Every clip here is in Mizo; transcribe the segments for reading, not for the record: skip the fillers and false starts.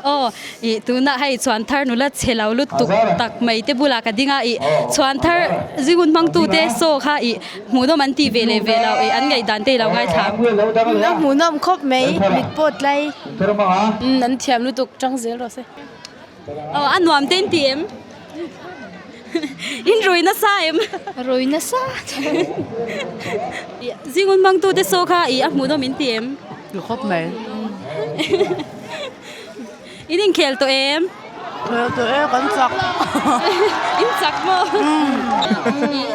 Aw ih tunah hei chhuan thar nula chhe lo lutuk tak mai te bulah ka ding a ih chhuan thar zingun hmang tu te saw kha ih hmuhnawm an tih ve leh ve lo ih an ngaihdan te i lo ngaithla ang. A hmuhnawm khawp mai mit pawh tlai. An thiam lutuk tang zel rawh se. Aw a nuam te in ti em? In rui nasa em? Rui nasa. Zingun hmang tu te saw kha ih a hmuhnawm in ti em? Ti khawp mai. In inkhel tawh em? Khel tawh e kan chak. In chak maw?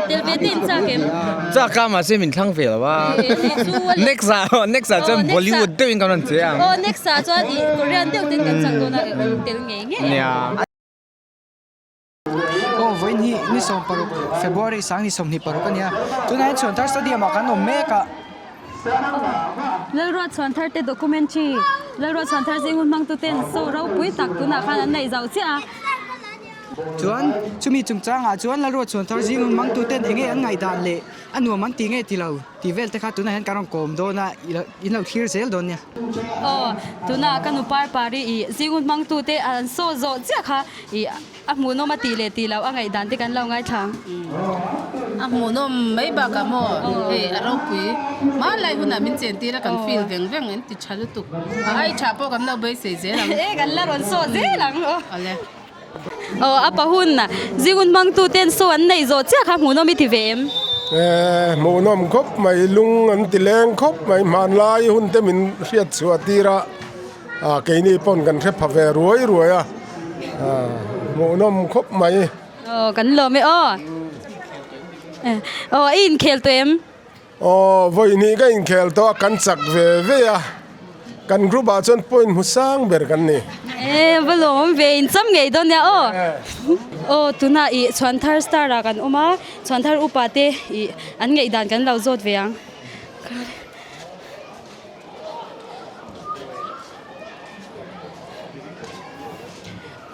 Tel ve te in chak em? Chak a mahse min thlang ve lo a. Next ah next ah chuan Bollywood deuh in kan rawn che ang. Aw next ah chuan ih Korean deuh ten kan chak dawn a tel ngei ngei ang. Nia. Aw vawiin hi ni 16 February sang ni 26 a nia. Tunah hian Chhuanthar Stadium ah kan awm mek a. Lalruat Chhuanthar te documentary Lalruat Chhuanthar zing hun hmangtu ten show ropui tak tunah khan an neih zauh chiah a. Chuan chumi chungchangah chuan Lalruat Chhuanthar zing hun hmangtu ten enge an ngaihdan leh a nuam an ti nge ti lo tih vel te kha tunah hian kan rawn kawm dawn a in lo thlir zel dawn nia. Aw tunah ka nu Parpari ih zing hun hmangtu te an show zawh chiah kha ih A hmuhnawm a tih leh tih loh a ngaihdan te kan lo ngaithla ang. A hmuhnawm mai bakah maw hei a ropui hmanlai hunah min chentir a kan feel veng veng an ti tha lutuk a ai tha pawh kan lo beisei zel ang. E kan la rawn saw zel ang aw. Awle. Aw a pahun zingun hmangtu ten saw an neih zawh chiah kha hmuhnawm i ti ve em? E hmuhnawm khawp mai lung an ti leng khawp mai hmanlai hun te min hriat chhuah tir a. Ah keini pawn kan hre pha ve ruai ruai a ah hmuhnawm khawp mai. Aw kan lawm e aw. Aw i inkhel tawh em? Aw vawi hnih ka inkhel tawh a kan chak ve ve a kan group ah chuan point hmu sang ber kan ni. E va lawmawm ve incham ngei dawn nia aw. Aw tunah ih Chhuanthar star ah kan awm a Chhuanthar upa te ih an ngaihdan kan lo zawt ve ang.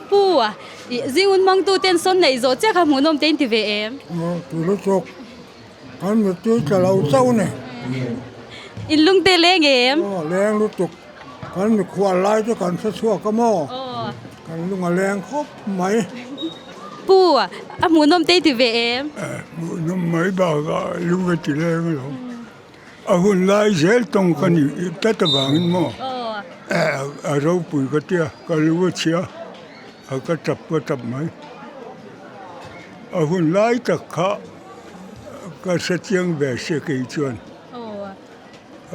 Pu a, ih zingun hmangtu ten sawn neih zawh chiah kha hmuhnawm te in ti ve em? Aw tu lutuk, kan mittui tla lo chauh ni. In lung te leng em? Aw leng lutuk, kan mikhual lai te kan hre chhuak a maw? Kan lung a leng khawp mai. Pu a, a hmuhnawm te in ti ve em? Hmuhnawm mai bakah lung a ti leng alawm. A hun lai zel tawng ka ni tlat avangin maw a ropui ka tia ka lu a chhia a ka tap ka tap mai. A hun lai tak kha ka hre chiang ve se kei chuan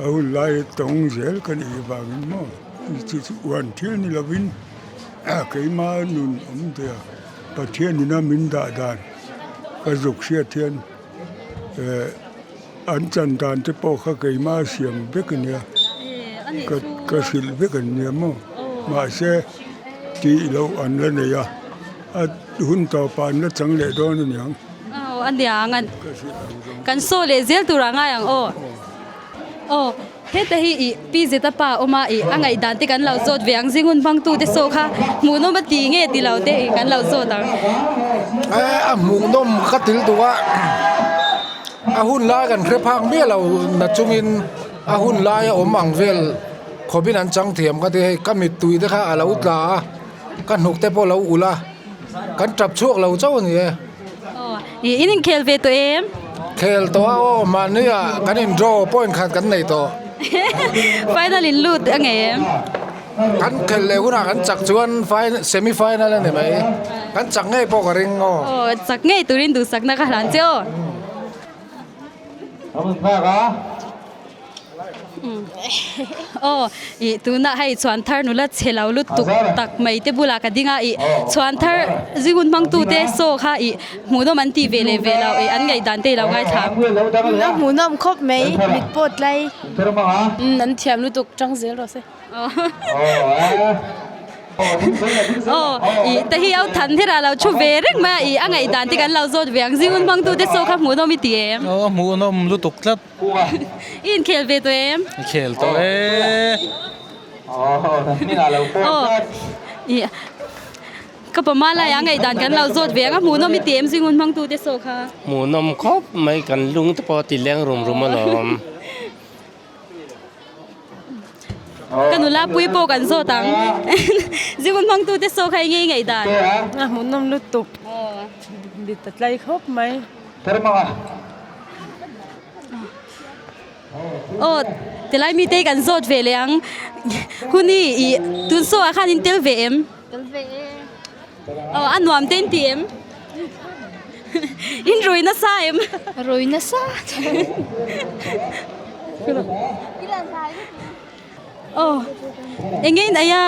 a hun lai tawng zel ka nih avangin maw chu chu uan thil ni lovin keima nun awm thei a Pathian ina min dah dan ka zuk hriat hian eh. An chan dan te pawh kha keimah a siam vek a nia, ka ka hrilh vek an nia maw? Mahse tih loh an la nei a, a hun tawpah an la chang leh dawn a niang. Aw a niang an kan saw leh zel tur ah ngai ang aw. Aw heta hi ih Pi Zeta pa a awm a ih a ngaihdan te kan lo zawt ve ang zingun hmangtu te saw kha hmuhnawm a ti nge ti lo te ih kan lo zawt ang. A hmuhnawm ka til duh a. A hun lai kan hre phak miah lo na chungin a hun lai a awm ang vel khawpin an chang thiam ka ti hei ka mittui te kha a lo tla a ka hnuk te pawh a lo ulh a kan tap chhuak lo chauh a ni e. Aw ih in inkhel ve tawh em? Khel tawh a aw mahni ah kan in draw point khat kan nei tawh. Final in lut a ngei em? Kan khelh leh hunah kan chak chuan semi final a ni mai. Kan chak ngei pawh ka ring aw. Aw chak ngei turin duhsakna ka hlan che aw. Aw ih tunah hei chhuan thar nula chhe lo lutuk tak mai te bulah ka ding a ih chhuan thar zingun hmangtu te saw kha ih hmuhnawm an tih ve leh ve lo ih an ngaihdan te i lo ngaithla ang. A hmuhnawm khawp mai mit pawh tlai. An thiam lutuk tang zel rawh se. Aw ih te hi au than her ah lo thu ve reng mai a ih a ngaihdan te kan lo zawt ve ang zingun hmangtu te saw kha hmuhnawm i ti em? Aw a hmuhnawm lutuk tlat. I inkhel ve tawh em? Inkhel tawh e. Aw ih ka pama lai a ngaihdan kan lo zawt ve ang a hmuhnawm i ti em zingun hmangtu te saw kha? Hmuhnawm khawp mai kan lung te pawh a ti leng rum rum alawm. Ka nula pui pawh kan zawt ang. Zikun hmang tu te saw kha enge i ngaih dan? A hmuhnawm lutuk. Mit a tlai khawp mai. Aw tilai mite kan zawt ve leh ang. Huni i tun saw ah khan in tel ve em? Tel ve e. Aw a nuam te in ti em? In rui nasa em? Rui nasa. Aw enge in ei a?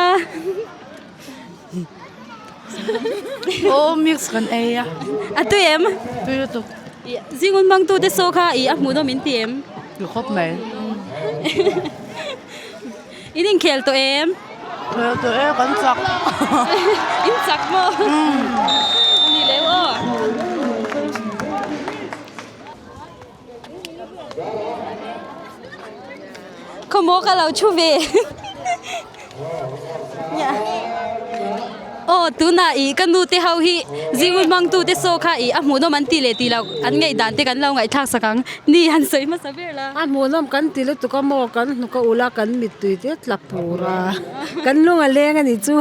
Aw mix kan ei a. A tui em? Tui lutuk. Zingun hmang tu te saw kha i a hmuhnawm in ti em? Tui khawp mai. In inkhel tawh em? Khel tawh e, kan chak. In chak maw? A ni leu aw. Khawmaw ka lo thu ve. Aw tunah ih ka nu te ho hi zingui hmang tu te saw kha ih a hmuhnawm an ti leh tih loh an ngaih dan te kan lo ngaihthlak sak ang ni han sawi hmasa ber la. A hmuhnawm kan ti lutuk a maw kan hnuk a ulh a kan mittui te tla pur a kan lung a leng a nih chu.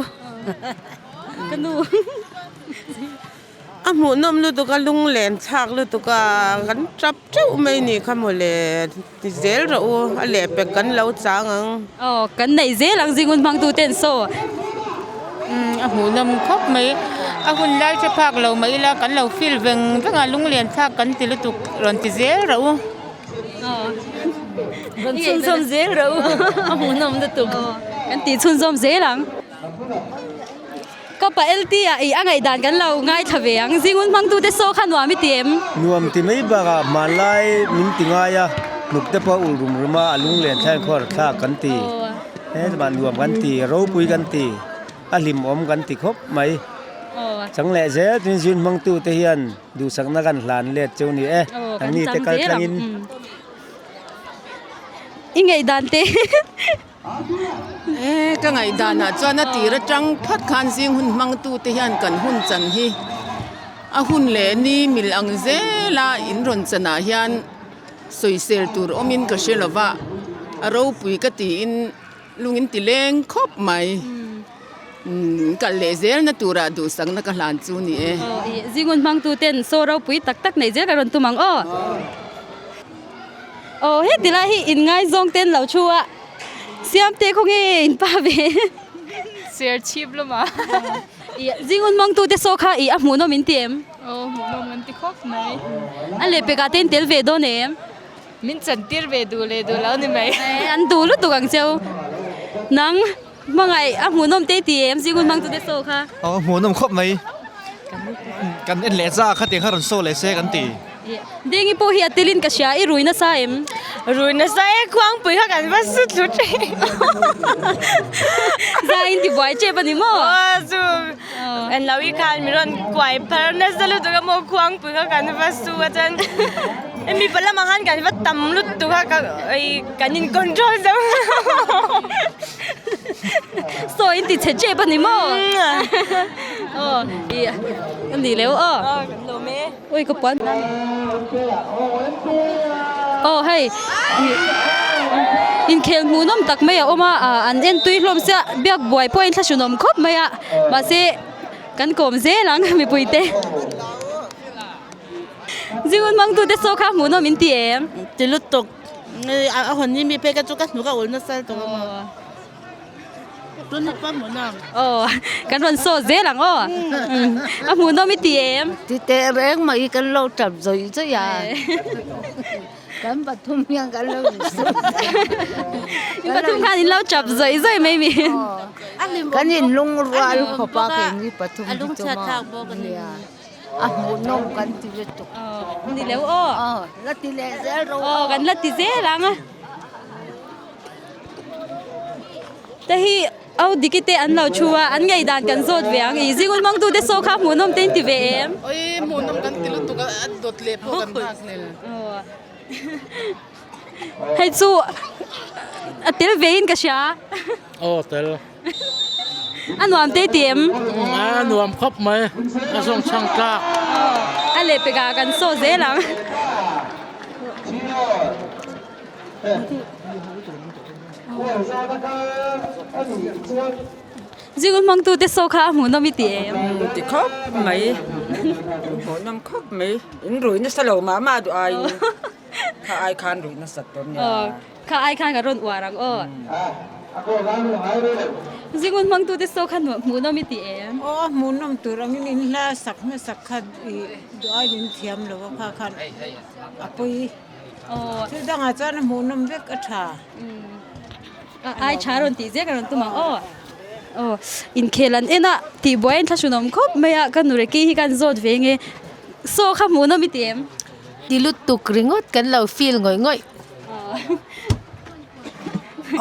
Ka nu. A hmuhnawm lutuk a lunglen thlak lutuk a kan tap teuh mai ni kha mawle ti zel rawh u a lehpek kan lo chang ang. Aw kan neih zel ang zingun hmang tu ten saw. Umm a hmuhnawm khawp mai a hun lai hre phak lo mai ila kan lo feel veng veng a lunglen thlak kan ti lutuk rawn ti zel rawh u. Rawn chhunzawm zel rawh u a hmuhnawm lutuk kan tih chhunzawm zel ang. Ka pa LT ah ih a ngaihdan kan lo ngaithla ve ang. Zingun hmangtute saw kha nuam i ti em? Nuam ti mai bakah hmanlai min ti ngai a, hnuk te pawh a ulh rum rum a, a lunglen thleng khuar thlak kan ti. He chumah nuam kan ti, ropui kan ti, a hlimawm kan ti khawp mai. Chang leh zel chuan zin hmangtute hian duhsakna kan hlan let chu ni e, nangni te kal tlangin. I ngaihdan te. E ka ngaihdanah chuan a tir atang phawt khan zing hun hmangtu te hian kan hun chan hi a hun leh ni mil ang zel a in rawn chanah hian sawisel tur awmin ka hre lo va a ropui ka tiin lung in ti leng khawp mai umm kal leh zel na turah duhsakna ka hlan chu ni e. Zing hun hmangtu ten saw ropui tak tak neih zel ka rawn tum ang aw. Aw heti lai hi in ngaizawng te an lo thu a Siamte khaw nge in pa ve Ser chhip lama Ih zingun mangtu te saw kha ih a hmuhnawm in ti em? Aw hmuhnawm an ti khawp mai. A lehpek ah te in tel ve dawn em? Min chan tir ve duh leh duh lo ni mai. An duh lutuk ang cheu. Nang hmangaih a hmuhnawm te i ti em zingun mangtu te saw kha? Aw hmuhnawm khawp mai. Kan en leh za kha tiang kha rawn saw leh se kan ti. Dengi pawh hi a telin ka hria, i rui nasa em? Rui nasa e, khuangpui kha kan va su thlu thin. Za in ti buai tep a ni maw? Aw chu, en lo i khan mi rawn kuai phar nasa lutuk a maw khuangpui kha kan va su a chuan mipa lamah khan kan va tam lutuk a ka kan in control zo Sawi in ti chhe tep a ni maw? Aw i a ni leu aw. Aw kan lawm e. Ui ka puan aw hei inkhel hmuhnawm tak mai a awm a ah an en tui hlawm sia biak buai pawh a inthlahrunawm khawp mai a mahse kan kawm zel ang mipui te zingun hmang tute saw kha hmuhnawm in ti em? Ti lutuk a hawn ni mi phei ka chu ka hnuk a ul nasa lutuk a maw. Aw kan rawn saw zel ang aw a hmuhnawm i ti em? Ti teh reng mai kan lo tap zawih zawih a kan pathum hian kan lo insum In pathum khan in lo tap zawih zawih mai mi Kan in lungrual khawp a keini pathum hi chu maw nia a hmuhnawm kan ti lutuk ni leu aw aw la ti leh zel rawh aw kan la ti zel ang a. Te hi au diki te an lo thu a an ngei dan kan zawt ve ang i zingul mangtu te saw kha hmuhnawm te in ti ve em? Oi hmuhnawm kan ti lutuk a a dawt leh pawh kan nghak hlel. Hei chu a tel ve in ka hria. Aw tel. A nuam te ti em? A nuam khawp mai a zawng chhang tlak. A lehpek ah kan saw zel ang. Zingun hmangtu te saw kha a hmuhnawm i ti em? Ti khawp mai, hmuhnawm khawp mai. In rui nasa lo mah mah duh aiin kha ai khan rui nasat dawn nia. Aw, kha ai khan ka rawn uar ang aw. Zingun hmangtu te saw kha hmuhnawm i ti em? Aw, a hmuhnawm tur angin in hla sak hmasak kha i duh aiin in thiam lo a kha khan a pawi. Thil dangah chuan a hmuhnawm vek a tha. Ai tha rawn tih zek a rawn tum ang aw. Aw inkhel an en a tihbuai an thlahrunawm khawp mai a ka nu Reki hi khan zawt ve nge saw kha hmuhnawm i ti em? Ti lutuk ringawt kan lo feel ngawih ngawih.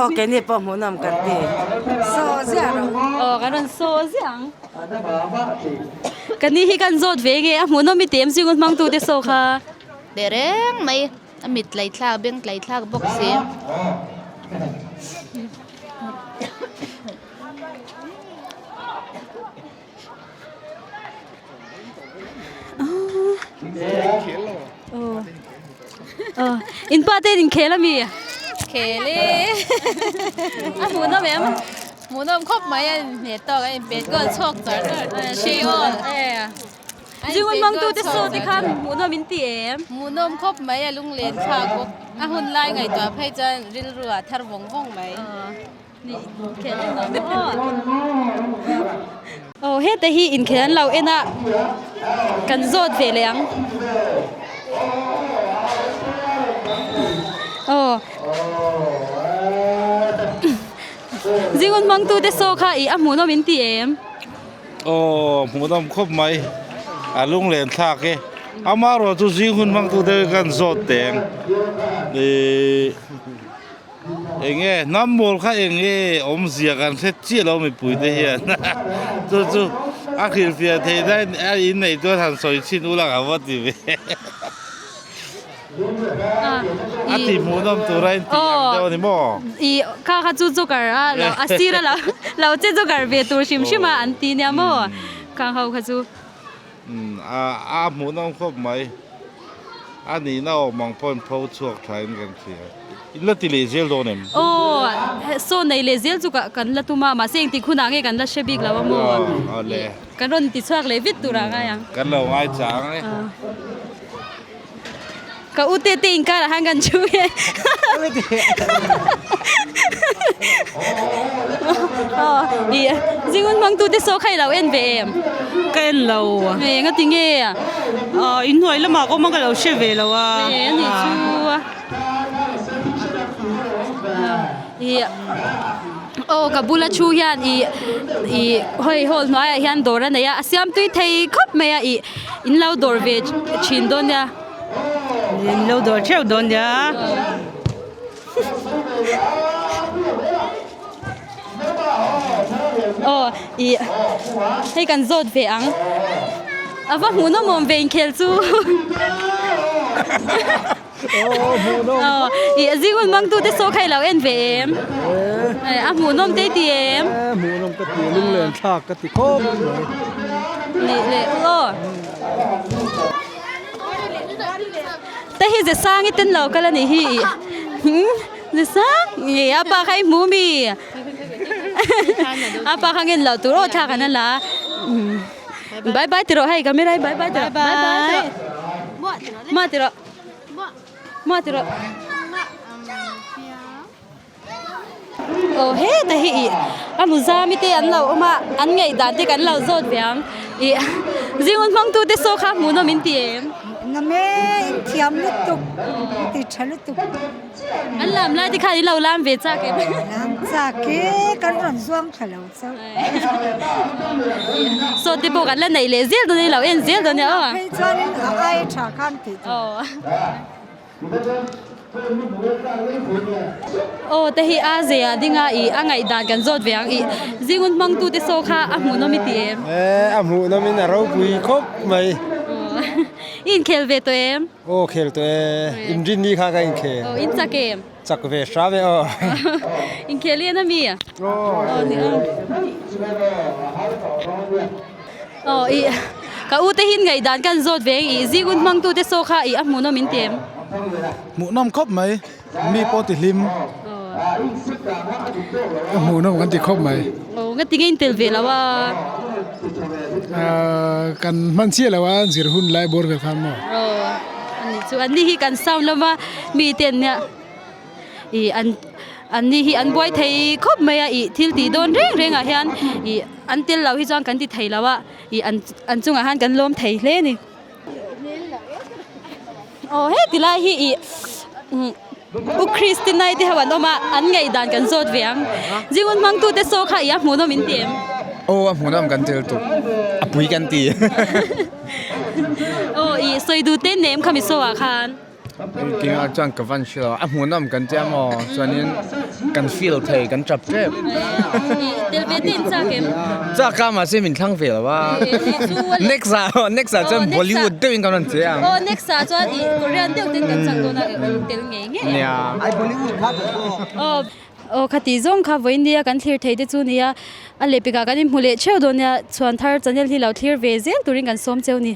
Aw keini pawh hmuhnawm kan ti. Saw ziah rawh. Aw kan rawn saw ziah ang. Ka ni hi khan zawt ve nge a hmuhnawm i ti em zingawt hmangtu te saw kha? Teh reng mai. A mit tlai thlak beng tlai thlak bawk si. In pa te in inkhel ami? Khel e. A hmuhnawm em? Hmuhnawm khawp mai a inhne tawk a inpet goal chhuak char char. Three all. Zingawt hmangtute saw te khan hmuhnawm in ti em? Hmuhnawm khawp mai a lunglen thlak bawk. A hun lai ngaihtuah phei chuan rilru ah thar vawng vawng mai. Aw heta hi inkhel an lo en a, kan zawt ve leh ang. Aw Zingawt hmangtute saw kha ih a hmuhnawm in ti em? Aw hmuhnawm khawp mai a lunglen thlak e amaherawh chu zing hun hmang tu te kan zawt teng ihh eng nge hnam mawl kha eng nge awmzia kan hre chiah lo mipui te hian chu chu a hrilhfiah theih daih a inneih chuan han sawi chhin ula ka va ti ve. A ti hmuhnawm tur a in tih ang deuh a ni maw? I kha kha chu joker a lo a sir a lo lo che joker ve tur hrim hrim a an ti nia maw khang ho kha chu. Umm a a hmuhnawm khawp mai a nihna awm ang pawhin pho chhuak tha in kan hria. In la ti leh zel dawn em? Aw saw nei leh zel chu kan la tum a mahse engtik hunah nge kan la hre bik lo a maw? Aw le. Kan rawn ti chhuak leh vit tur ah ngai ang. Kan lo ngai chang e. Ka u te te inkar ah khan kan thu e. Aw i zingun hmang tu te saw kha i lo en ve em? Ka en lo. E nga ti nge? Aw inhnuai lamah ka awm a ka lo hre ve lo a. E a nih chu. I aw ka bula thu hian i i hei hall hnuaiah hian dawr a nei a a siam tui thei khawp mai a i in lo dawr ve thin dawn nia. In lo dawr theuh dawn nia. Aw i hei kan zawt ve ang a va hmuhnawm awm ve inkhel chu. Ih a zing hun mang tute saw kha i lo en ve em? A hmuhnawm te i ti em? Hmuhnawm ka ti lunglen thlak ka ti khawp mai. Nih leh aw. Te hi ze sang i ten lo kal a nih hi ih ze sang nge a pa kha i hmu mi? A pa kha ngen lo tur aw thlak an a la a. Bye bye ti rawh hei camera hi bye bye ti rawh bye bye ti rawh. Muah ti rawh. Muah ti rawh. Aw heta hi ih a muzami te an lo awm a an ngaih dan te kan lo zawt ve ang ih zingun hmangtu te saw kha hmuhnawm in ti em? Hmuhnawm e in thiam lutuk in ti tha lutuk. An lam lai te khan in lo lam ve chak em? Lam chak e kan rawn zuang tha lo chauh. Saw te pawh kan la neih leh zel dawn a ni lo en zel dawn a ni aw. Phei chuanin a ai tha khan tih tur. Aw te hi a ze ah ding a ih a ngaihdan kan zawt ve ang ih zingun hmang tu te saw kha a hmuhnawm i ti em? E a hmuhnawm in a ropui khawp mai. I inkhel ve tawh em? Aw khel tawh e inrinni kha ka inkhel. Aw in chak em? Chak ve hram e aw. Inkhel lian a mi? Aw ni a. Aw i ka u te hin ngaihdan kan zawt ve ang i zingun hmang tu te saw kha i a hmuhnawm in ti em? Hmuhnawm khawp mai, mi pawh ti hlim. Aw. A hmuhnawm kan ti khawp mai. Aw nga tinge in tel ve lo a? Kan hman chiah lo a zir hun lai bawr vel khan maw? Aw ani chu an ni hi kan sound lama mi te an nia ih an an ni hi an buai thei khawp mai a ih thil tih dawn reng reng ah hian ih an tel lo hi chuan kan ti thei lo a ih an an chungah hian kan lawm thei hle a ni. Aw heti lai hi ih U Christina te ho an awm a an ngaihdan kan zawt ve ang Jingun hmangtu te saw kha ih a hmuhnawm in ti em? Aw a hmuhnawm kan tel tuk a pui kan ti. Aw ih sawi duh te nem kha mi saw ah khan. Engtinah chuan ka van hre lo a hmuhnawm kan tia maw chuanin kan feel thei kan tap tep. Tel ve te in chak em? Chak a mahse min thlang ve lo a. Next ah next ah chuan Bollywood deuhin kan rawn che ang. Aw next ah chuan ih Korean deuh ten kan chak dawn a tel ngei ngei ang. Nia. Aw aw khati zawng kha vawiin nia kan thlir thei te chu nia a lehpekah kan inhmu leh theuh dawn nia chhuan thar channel hi lo thlir ve zel turin kan sawm cheu ni.